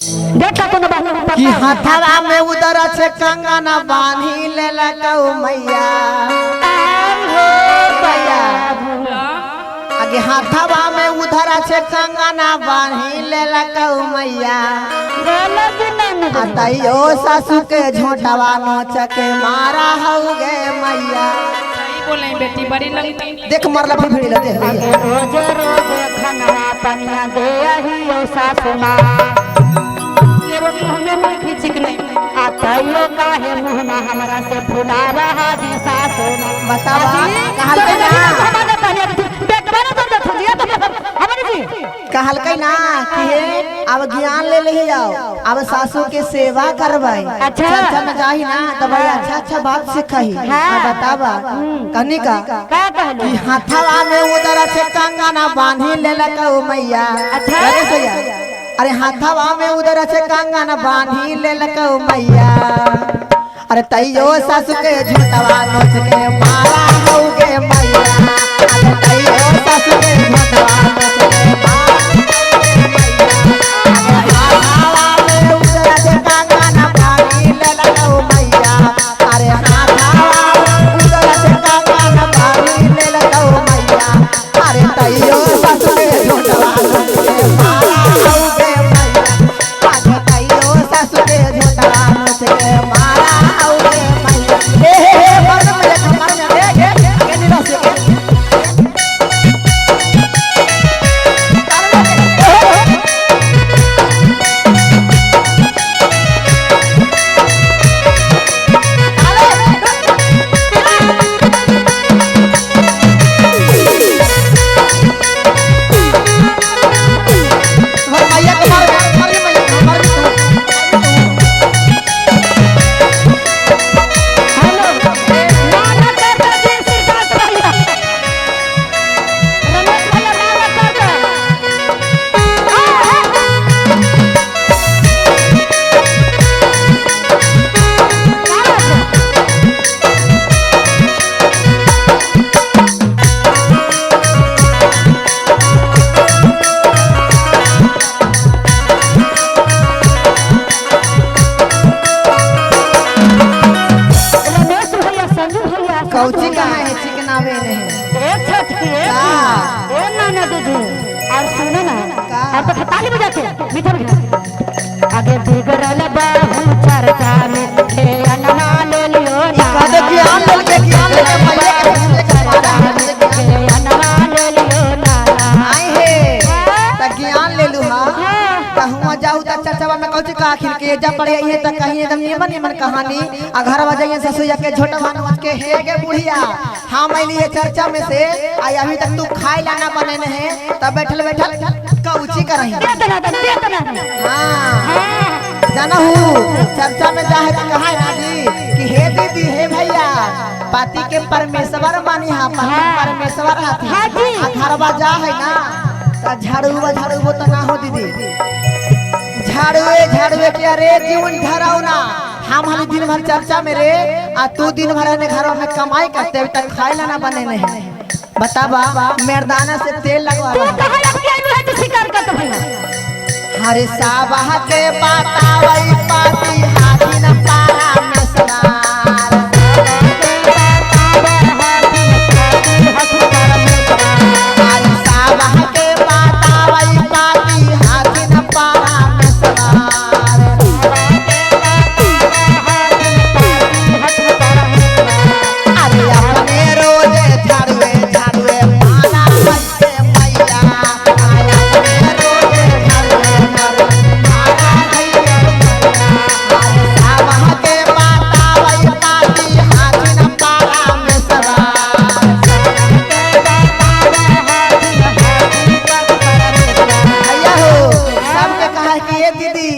देखा कोनो बात कि हाथवा में उदर छे कंगना बांधी लेलकौ मैया। हो मैया आगे हाथवा में उधर छे कंगना बांधी लेलकौ मैया। तैयो सासू के झोंटवा नोच के मारा हौ गे मैया। सही बोले बेटी बड़ी लगती। देख मरला फिर भिड़ी लगे रोज रोज खाना पनिया दे आही सासू माँ मुँह में मुँह खिचिक नहीं आ तैयो काहे मुँह में हमरा से फुला रहा जी सासू माँ। बतावा कहलकै ना कहलकै ना कि हे अब ज्ञान ले ले आओ अब सासू के सेवा करबै। अच्छा। चर्चा में जाही ना तो भाई अच्छा अच्छा बात सिखही। हाँ। बतावा कहनी का का कहलू कि हाथवा में उदर छे कंगना बांधी लेलकौ मैया। अच्छा। अरे सैया अरे हाथवा में उदर छे कंगना बांधी लेलकौ मैया। अरे तैयो सासू के झोंटवा नोच के मारा हौ गे मैया। अरे तैयो सासू के झोंटवा नोच के मारा हौ गे मैया। अरे हाथवा में उदर छे कंगना बांधी लेलकौ मैया। अरे हाथवा में उदर छे कंगना बांधी लेलकौ मैया। अरे तैयो सासू के झोंटवा नोच के मारा हौ गे मैया। अरे तैयो सासू के झोंटवा नोच के मारा हौ गे मैया। हे हे हे मर मर मर हे हे के निराश के मैया के मार मार मैया के मार। हेलो माना करता जी श्रीकांत भैया रमेश भैया माना करता। रमेश भैया संजू भैया कौची कहाँ है चिकनावे नहीं ए छटकी ए का? ए नाना दीदी और सुनो ना का? और तो ताली बजा के मीठा मीठा आगे बिगड़ल बाहू चर्चा में हे अनना ले लियो ना कद ज्ञान लेके ज्ञान लेके मैया के के मारा हे अनना ले लियो ना। आई हे त ज्ञान ले लू हां कहूं जाऊ त चचवा में कौची का आखिर के जा पड़े ये त कहीं एकदम निमन निमन कहानी आ घर आ जाइए ससुया के झोटवा नोच के हे गे बुढ़िया हम अइली चर्चा में से आई अभी तक तू खाए लाना बने है तब बैठल बैठल कौची करही। दे दना दे दना। हां जाना हूँ चर्चा में जा है तो कहा ना जी कि हे दीदी हे भैया पति के परमेश्वर मानी हा पति परमेश्वर हाथी हाँ जी। आ घरवा जा है ना त झाड़ू झाड़ू वो तो ना हो दीदी झाड़ुए झाड़ुए के अरे जीवन धराओ ना हम हली दिन भर चर्चा में रे आ तू दिन भर ने घरवा में कमाई करते अभी तक खाए ला ना बने नहीं बताबा मर्दाना से तेल लगवा तू कहां रख के आइलू है तो शिकार करत भैया। हरे साबह के बतावई पाती हाथी न पारा में सवार। हरे साबह के बतावई पाती हाथी न पारा में सवार। अरे अपने रोजे झाड़ुए झाड़ुए माला हंसे मैया। अरे अपने रोजे झाड़ुए झाड़ुए माला हंसे मैया। अरे साबह के बतावई पाती हाथी न पारा में सवार। भैया हो सबके कहा कि ये दीदी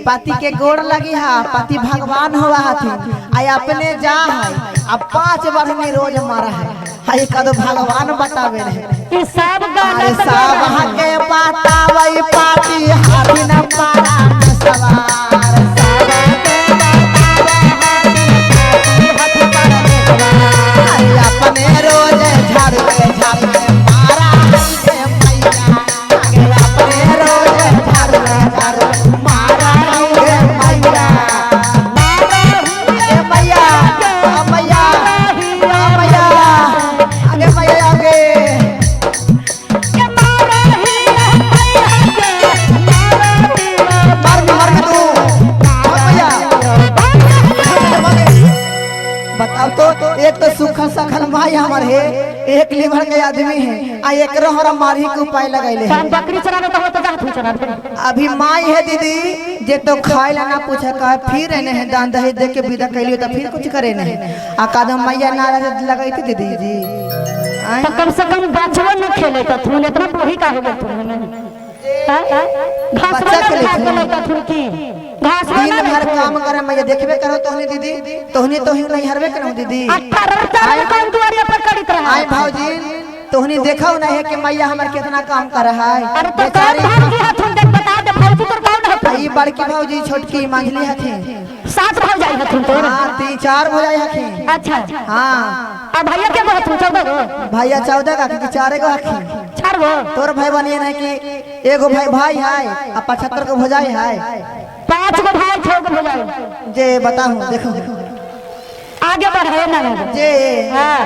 पति के गोड़ लगी हा पति भगवान हुआ हथी आई अपने जा है अब 5 बढ़नी रोज मारा है हाय कदो भगवान बतावे रहे। ई सब गाना अरे सब के बतावई पाती हाथी न पारा में सवार। अरे अपने रोज झाड़ुए झाड़ुए मारा हंसे मैया। अरे अपने रोज झाड़ुए झाड़ुए मारा हमार है एक लीवर के आदमी है आ एकरो हमरा मारी के उपाय लगाइले है। हम बकरी चरावे तो हो तो जा तू चरावे। अभी माई है दीदी जे तो खाए ला ना पूछे का फिर एने है दान दहेज दे के विदा कैलियो तो फिर कुछ करे नहीं आ कादम मैया नाराज लगाई थी दीदी जी। तो कम से कम बचवा न खेले तो तू इतना बूढ़ी का हो गई तू हां घास बच्चा वाला खेले खा थे। के लइका थुन की घास दिन वाला भर काम करे मैया देखबे करो तोहनी दीदी तोहनी तो ही नहीं हरबे करो दीदी। अठारह चार कौन दुआरिया पर कड़ित रहा। आए भाऊजी तोहनी देखो नहीं है कि मैया हमर कितना काम कर रहा है। अरे तो कौन भाऊजी हथुन देख बता दे भाऊजी तोर कौन हथुन? ई बड़की भाऊजी छोटकी मांझली हथिन। सात भाऊजाई हथुन तोर? हां 3 4 भौजाई हथिन। अच्छा हां आ भैया के गो हथुन? 14 गो भैया 14 का कि 4 गो हथिन? 4 गो। तोर भाई बनिए नहीं कि एगो भाई भाई है आ 75 गो भौजाई है। 5 गो भाई 6 गो भौजाई जे बताऊं देखो आगे बढ़े ना जे हां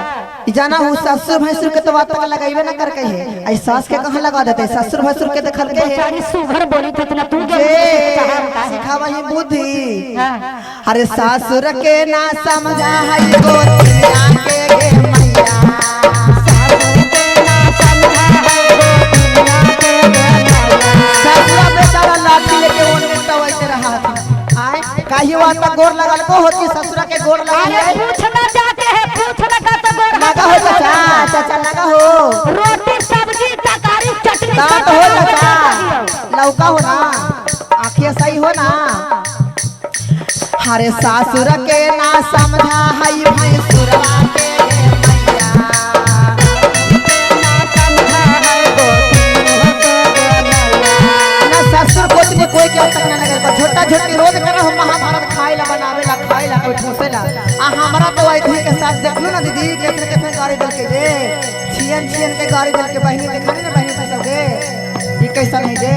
जाना हूँ ससुर भैंसुर के तो बात लगाइबे ना करके है आई सास के कहां लगा देते ससुर भैंसुर के देखल के है। बेचारी सुघर बोली थी इतना तू जे सिखावही बुद्धि। अरे ससुर के ना समझा है गोतिया के गे मैया सासुर के ना समझा है गोतिया के गे मैया। ससुर बेचारा लाठी लेके ओन मुतवैते रहा आए काहे बात गोर लगल को होती ससुर के गोर लगा अरे पूछना जाते हैं पूछना का तो गोर लगा हो चाचा चाचा लगा हो रोटी सब्जी तरकारी चटनी दांत हो चाचा लौका हो ना आँखें सही हो ना। हरे सासुर के ना समझा है भैंसुरवा के मैया ना समझा है गोतिया के गे मैया। ना ससुर कोच में कोई के तक ना लगे छोटा छोटी रोज करे हम महाभारत खाए ला बनावे ला खाए ला कोई ठोसे ला आ हमरा तो आई थी के साथ देखलू ना दीदी कैसे कैसे गाड़ी दल के जे छियन छियन के गाड़ी दल के बहनी दिखानी ना बहनी सब गे ये कैसा नहीं जे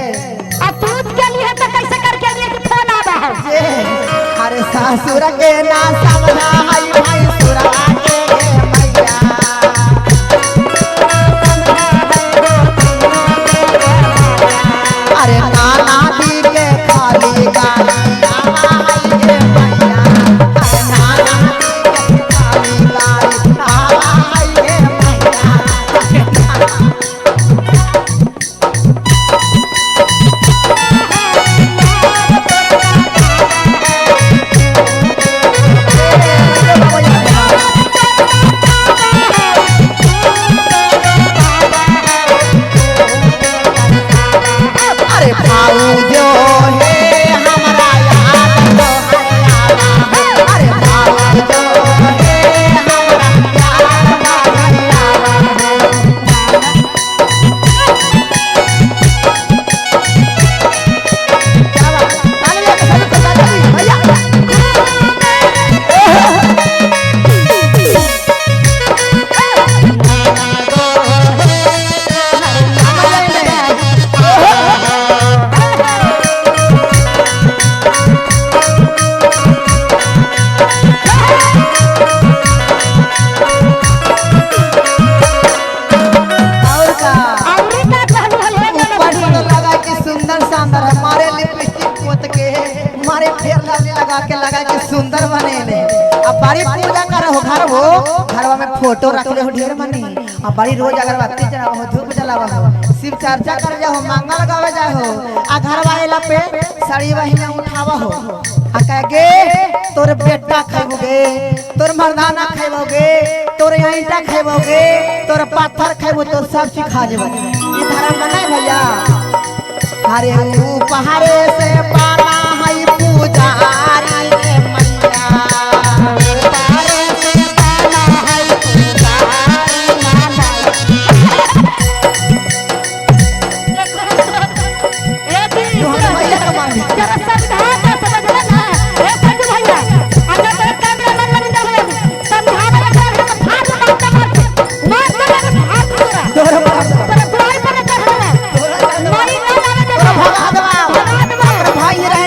आ तू के लिए तो कैसे करके लिए कि फोन आवा है जे अरे सासुर के ना समझा है भैंसुरवा के मैया अरे नाना दी के खाली गाली आवा है गे मैया। अरे नाना दी के खाली गाली आवा है गे मैया। अरे भाऊ जो है हमारा याद तो है आवा है। अरे भाऊ जो है हमारा याद तो है आवा है। क्या बात? ताली बजा के सभी को ताली भैया। और का अमृता कहलू हले ऊपर से तो लगा के सुंदर शानदार है मारे लिपस्टिक पोत के मारे फेर लवली लगा के सुंदर बने ले। अब बड़ी पूजा कर हो घर हो घरवा में फोटो रख ले हो ढेर मनी अब बड़ी रोज अगरबत्ती जलावा हो धूप जलावा हो शिव चर्चा कर जाओ मंगल गावे जाओ आ घरवा आइला पे साड़ी बहिना उठावा हो आ कह गे तोर बेटा खैबोगे तोर मर्दाना खैबोगे तोर ईंटा खैबोगे तोर पत्थर खैबो तोर सब चीज खा जेबो। ई धर्म बनाए भैया। अरे पहाड़े से पाना है पुजारी रे मैया। पहाड़े से पाना है पुजारी माना। ए दी भैया का मान जरा समझा के समझला ना ए संजू भैया अन्ना तेरे कैमरा मन में भैया समझा वाला कर हम फाड़ मार मार मार मार फाड़ तोर बाप तोरा बुराई पर चढ़ला तोरा मारी ना लावे तोरा भगा देवा। भगा देवा। भाई रहे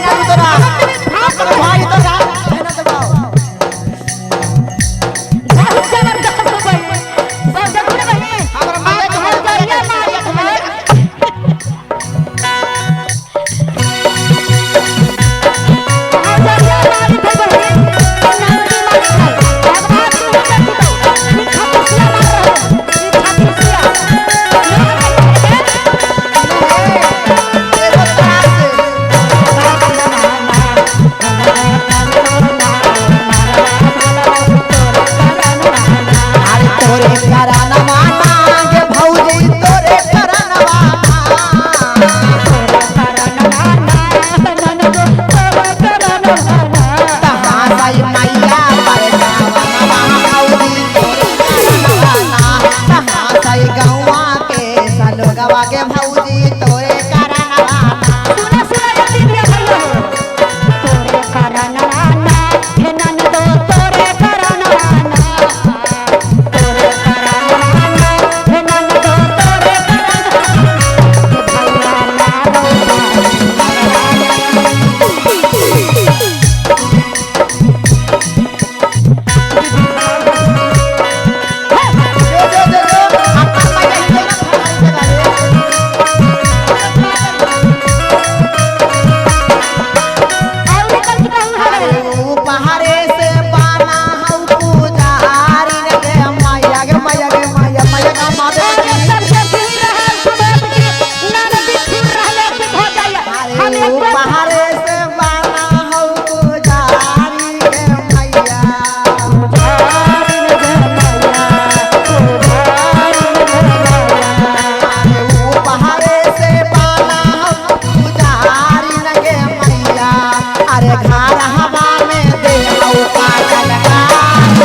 अरे घर हवा में दे हऊ काटल काटल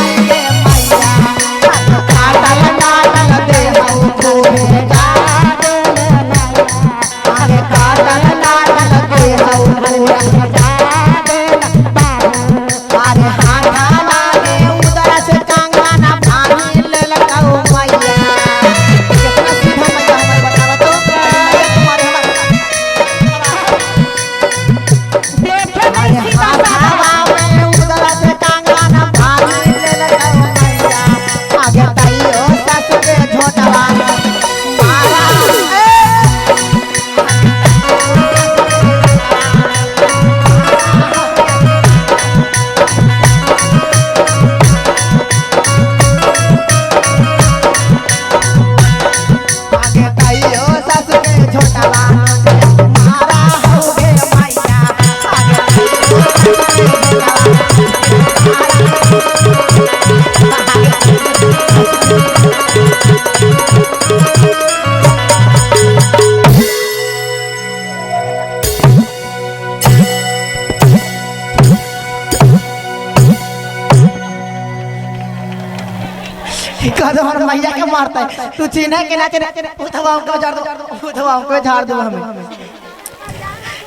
मैया, अरे काटल काटल दे हऊ खूबे काटल, अरे काटल काटल दे हऊ खूबे अरे हाथावा में उदर से कंगन बांधी लेलकौ मैया। कितना सीधा मैया हमारे बतावा तो, मैया तुम्हारे हमारे देखे अरे नहीं सीधा हाथावा में उदर से कंगन बांधी लेलकौ मैया। आगे तैयो सासु के झोटवा मारा ए। आगे तैयो सासु के झोटवा मारा हो गे मैया। आगे तैयो सासु के झोटवा कह दो हमारे मैया के मारता है तू चिन्ह के ना चिन्ह, उठवा हमको झाड़ दो, उठवा हमको झाड़ दो। हमें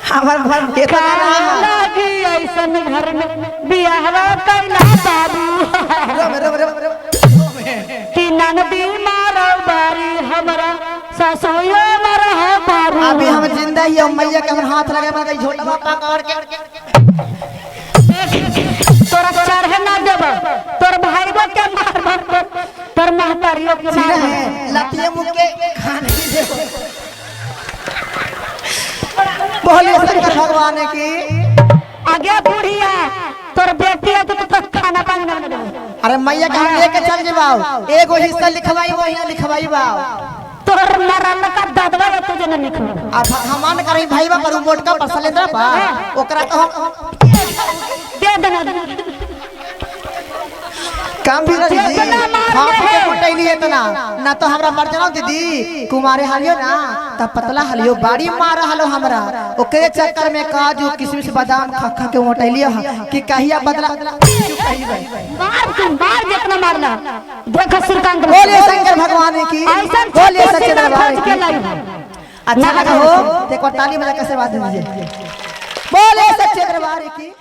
हमार घर इतना ना लागी ऐसन घर में बियाहवा कैला बाबू रम रम रम रम कि ननदी मारो बारी हमरा ससुयो मरह बारू। अभी हम जिंदा ही हम मैया के हमर हाथ लगे मर गई झोटवा पकड़ के तोरा चढ़े ना देब, तोर भाईबो के मार मार कर, तोर महतारियो के मार चिन्ह मार। है लतिये मुके खाने दे। बोलिए शंकर भगवान की। आगे बुढ़िया तोर बेटी है तो तोर खाना पानी ना देबो। अरे मैया के हम लेके चल जेबाओ, एगो हिस्सा लिखवाई वही लिखवाई बाओ। तोर मरल का ददवा है तुझे न लिखो। अब हमान करही भाईवा पर मोटका पर सलेंद्र पर ओकरा तो हम दे देना काम भी रही जितना मारले हम के है। मोटैली इतना ना तो हमरा मर जाओ दीदी कुमारे हालियो ना तब पतला हालियो बाड़ी मार हलो हमरा ओकरे चक्कर में काजू किशमिश बादाम खा खा के मोटैली कि कहिया बदला मार तू मार जितना मारना देख श्रीकांत बोलिए शंकर भगवान की, ऐसा बोलिए सच्चे दरबार खोज की। के लाई। अच्छा लगा हो तो एक बार ताली बजा के आशीर्वाद दीजिए। बोले सच्चे दरबार की।